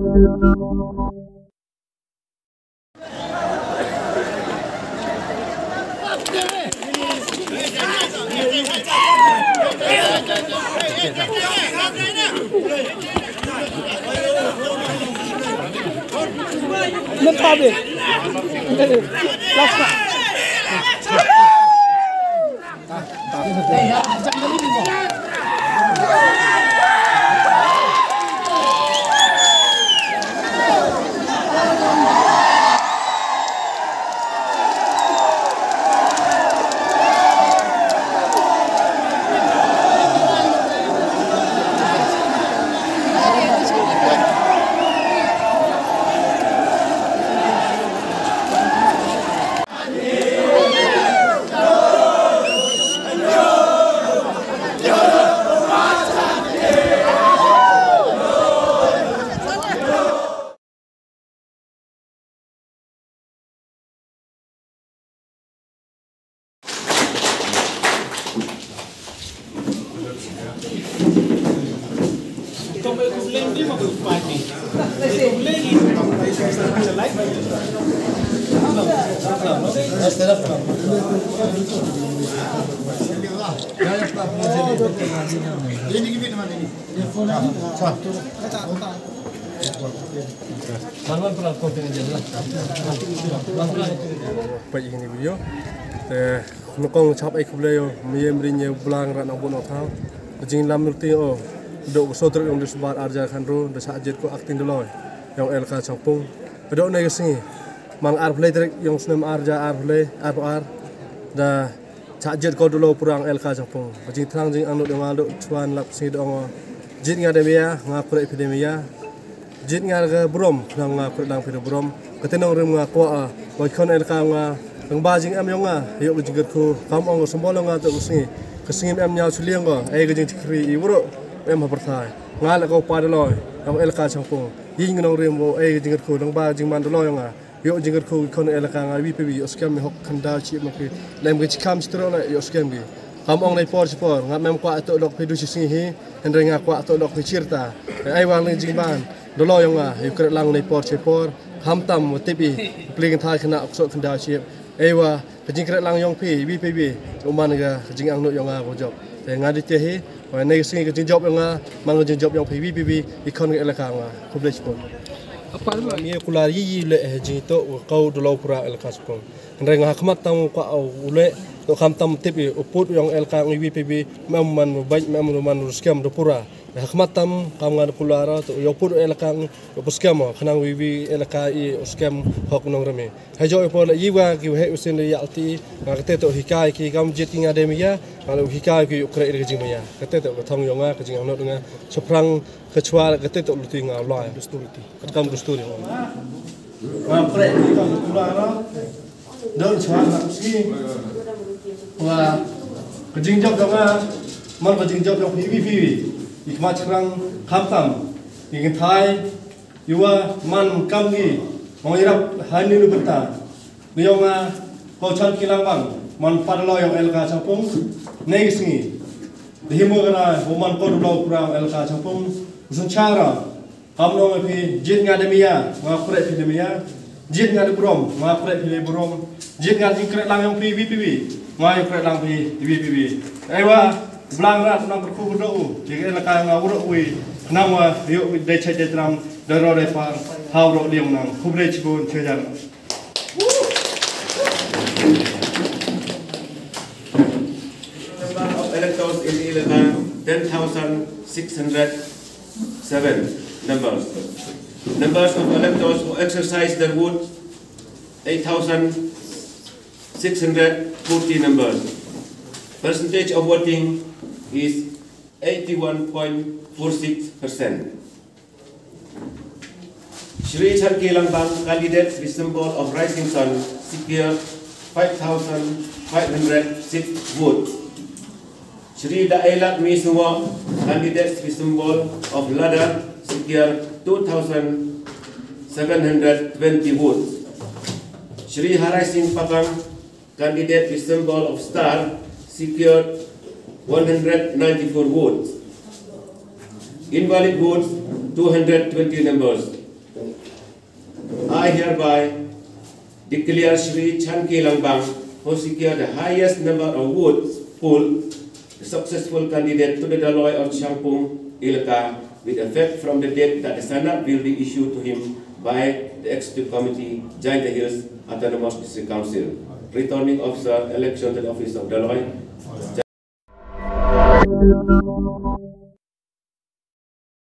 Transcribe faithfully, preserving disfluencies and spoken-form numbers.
Peit ïa kane ka video. Te nyngkong shap ai khublei ïa u Mylliem Ri Nyew Blang Rad Nongbud Nongthaw. Ka jinglam lynti o. Dok ka sodrek yong Disbar arja khandro da shah jied ko acting Doloi yong elaka Changpung. Dok ne ka sngi mang arphew lai tarik yong snem arja arphew lai arphew ar da shah jied ko Doloi pura yong elaka Changpung. Ka jingthrang jingangnud yong nga dok chwa lap sngi dok ngo. Jied nga de mia, nga khreh phi de mia. Jied nga ka burom, khnang nga khreh lang phi da burom. Kate nongrim nga kwah, ah, ba ki khon elaka nga, tang ba jingem yong nga, ïoh ka jingkyrkhu, kam ong ka symbol yong nga to ka sngi. Ka sngi em ñiaw shiliang ko, ei ka jingchikri i wuro, em ha pyrthai. Nga la ko pa Doloi, yong elaka Changpung. Ïing nongrim bo, ei ka jingkyrkhu, tang ba jingman Doloi yong nga. Ïoh jingkyrkhu ki khon elaka nga, wi pe wi, ïoh skhem mi hok khyndaw chi ma ki. Lem ki chi kam chi tro la, ïoh skhem ki. Kam ong nei por chi por, nga mem kwah to lok phi du chi sngi hi, hynrei nga kwah to lok phi chirta. Ai wang ling jingban. Doloi yong nga, ïoh khreh lang nei por chi por. Khamtam wa tip i, pling thai khana ok sok khyndaw chi. Ei wa, ka jingkhreh lang yong phi, wi pe wi, u man ka, ka jingangnud yong nga ko jop. Te nga di te hi, wa nei ka sngi ka jingjop yong nga, man ka jingjop yong phi, wi pe wi, i khon ka elaka nga. Khublei chipon. Apa lu? Mia kular yi yi le, eh, jingto, wa kau Doloi pura elaka Changpung. Hynrei nga ha khmat tam u kwah u le, to khamtam tip i, u pud yong elaka ngi wi pe wi, mem man u bait, mem man u skhem do pura. Ha khmat tam kam nga da kular, to ïoh pud elaka ngi, ïoh pud skhem, khnang wi wi elaka i u skhem hok nongrim i. Ha jong i por la i wa ki u heh u sin le ïa ti, nga kate to hikai ki kam jied ki nga de mia, nga le hikai ki u khreh le ka jingmia. Kate to ka thong yong nga, ka jingangnud nga, shaphrang ka chwa kate to luti nga lai. Ka kam dustur yong nga. Nga khreh ki kam kular. Don chwa na sngi. Wa ka jingjop yong nga, man ka jingjop yong phi wi phi wi. I khmat chynrang khamtam. I kynthai, i wa man kam ngi, ong ïarap ha ni nu bynta. Ni yong nga, ko chan ki lang bang, man pa Doloi yong elaka Changpung, nei sngi. Di himo kana, ko man ko Doloi pura yong elaka Changpung, usun chara. Kam nong phi, jied nga de mia, nga khreh phi de mia. Jied nga de burom, nga khreh phi de burom. Jied nga jingkhreh lang yong phi wi phi wi, nga ïoh khreh lang phi wi phi wi. Ei wa, Blang Rad nang kyrkhu kyrdoh u, jied elaka nga wuro wi, nang wa, ïoh de chai de tram, de ro de par, ha wuro diang nang, khublei chibun, chejan. Number of electors in Elaka, ten thousand six hundred seven numbers. Numbers of electors who exercise their vote, eight thousand six hundred forty numbers. Percentage of voting is eighty-one point four six percent. Shri Chanki Langbang, candidate with symbol of rising sun, secured five thousand five hundred six votes. Shri Daelat Miswa, candidate with symbol of ladder, secured two thousand seven hundred twenty votes. Shri Harai Singh Pakang, candidate with symbol of star, secured one hundred ninety-four votes. Invalid votes, two hundred twenty numbers. I hereby declare Shri Chan K Langbang, who secured the highest number of votes polled, the successful candidate to the Daloi of Shangpung Elaka, with effect from the date that the sanad will be issued to him by the Executive Committee, Jaintia Hills Autonomous District Council. Returning Officer, Election, to the Office of Daloi.